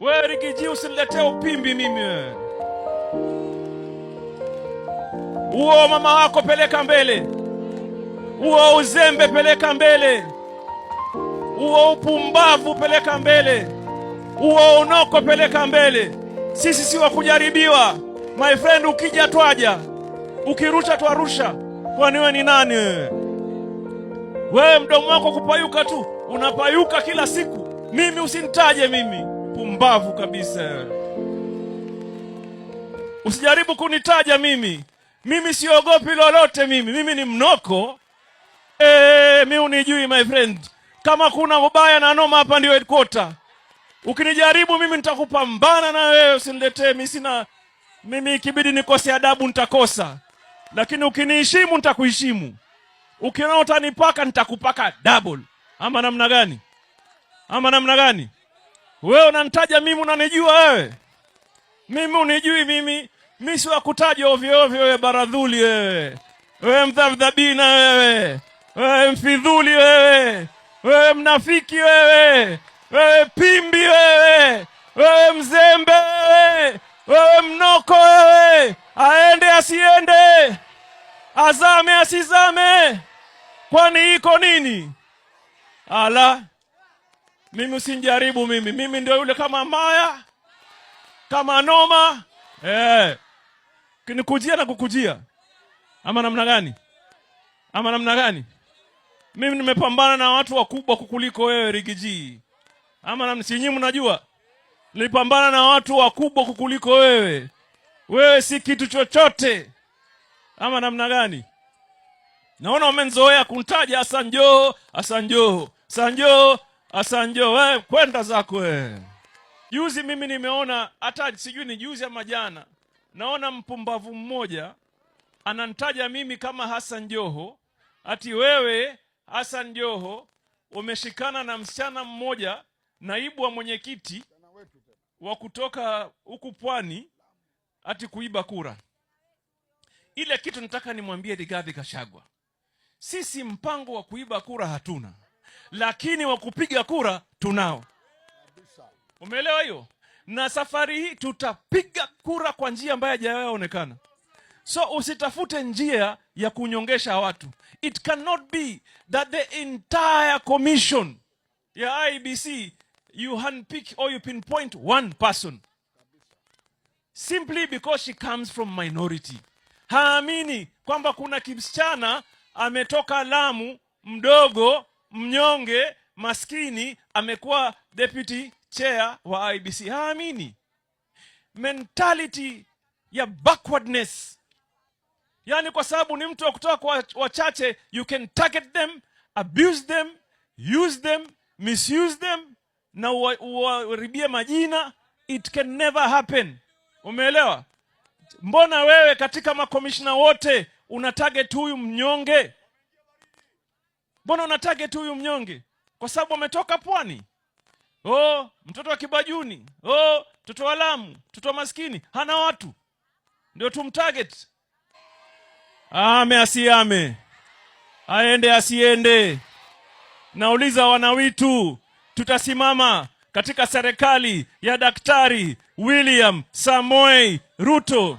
Wewe Riggy G, usiniletee upimbi mimi wewe. Huo mama wako peleka mbele, huo uzembe peleka mbele, huo upumbavu peleka mbele, huo unoko peleka mbele. Sisi si wa kujaribiwa, my friend. Ukija twaja, ukirusha twarusha. Kwani wewe ni nani wewe? Wewe mdomo wako kupayuka tu, unapayuka kila siku. Mimi usinitaje mimi, pumbavu kabisa. Usijaribu kunitaja mimi, mimi siogopi lolote mimi, mimi ni mnoko. Mi unijui, my friend. Kama kuna ubaya na noma, hapa ndio headquarter. Ukinijaribu mimi nitakupambana na wewe, usiniletee mimi sina mimi, ikibidi nikose adabu nitakosa, lakini ukiniheshimu nitakuheshimu. Ukiona utanipaka nitakupaka double. Ama namna gani? Ama namna gani? Wewe unanitaja mimi, unanijua wewe? Mimi unijui mimi? Mimi si wa kutajwa ovyo ovyo. Wewe baradhuli wewe, wewe mdhabdhabina wewe, wewe mfidhuli wewe, wewe mnafiki wewe, wewe pimbi wewe, wewe mzembe wewe, wewe mnoko wewe, aende asiende, azame asizame, kwani iko nini? Ala, mimi usinijaribu mimi, mimi ndio yule kama maya kama noma eh. Kinikujia na kukujia, ama namna gani? Ama namna gani? Mimi nimepambana na watu wakubwa kukuliko wewe, Riggy G. Ama na si nyinyi mnajua? Nilipambana na watu wakubwa kukuliko wewe. Wewe si kitu chochote. Ama namna gani? Naona umenzoea kuntaja Hassan Joho, Hassan Joho, Hassan Joho, Hassan Joho. Wewe kwenda zako wewe. Juzi mimi nimeona, hata sijui ni juzi ama jana, naona mpumbavu mmoja ananitaja mimi kama Hassan Joho, ati wewe Hassan Joho umeshikana na msichana mmoja, naibu wa mwenyekiti wa kutoka huku Pwani, ati kuiba kura. Ile kitu nataka nimwambie Rigathi Gachagua, sisi mpango wa kuiba kura hatuna, lakini wa kupiga kura tunao. Umeelewa hiyo? Na safari hii tutapiga kura kwa njia ambayo haijawahi onekana. So usitafute njia ya kunyongesha watu. It cannot be that the entire commission ya IEBC, you handpick or you pinpoint one person simply because she comes from minority. Haamini kwamba kuna kimsichana ametoka Lamu, mdogo, mnyonge, maskini, amekuwa deputy chair wa IEBC. Haamini. Mentality ya backwardness, yaani kwa sababu ni mtu wa kutoka kwa wachache, you can target them, abuse them, use them, misuse them na uwaharibie majina. It can never happen. Umeelewa? Mbona wewe katika makomishna wote una target huyu mnyonge? Mbona una target huyu mnyonge? Kwa sababu ametoka Pwani. Oh, mtoto wa Kibajuni. Oh, mtoto wa Lamu, mtoto wa maskini, hana watu, ndio tumtarget. Ame asiame, aende asiende. Nauliza wanawitu, tutasimama katika serikali ya Daktari William Samoei Ruto?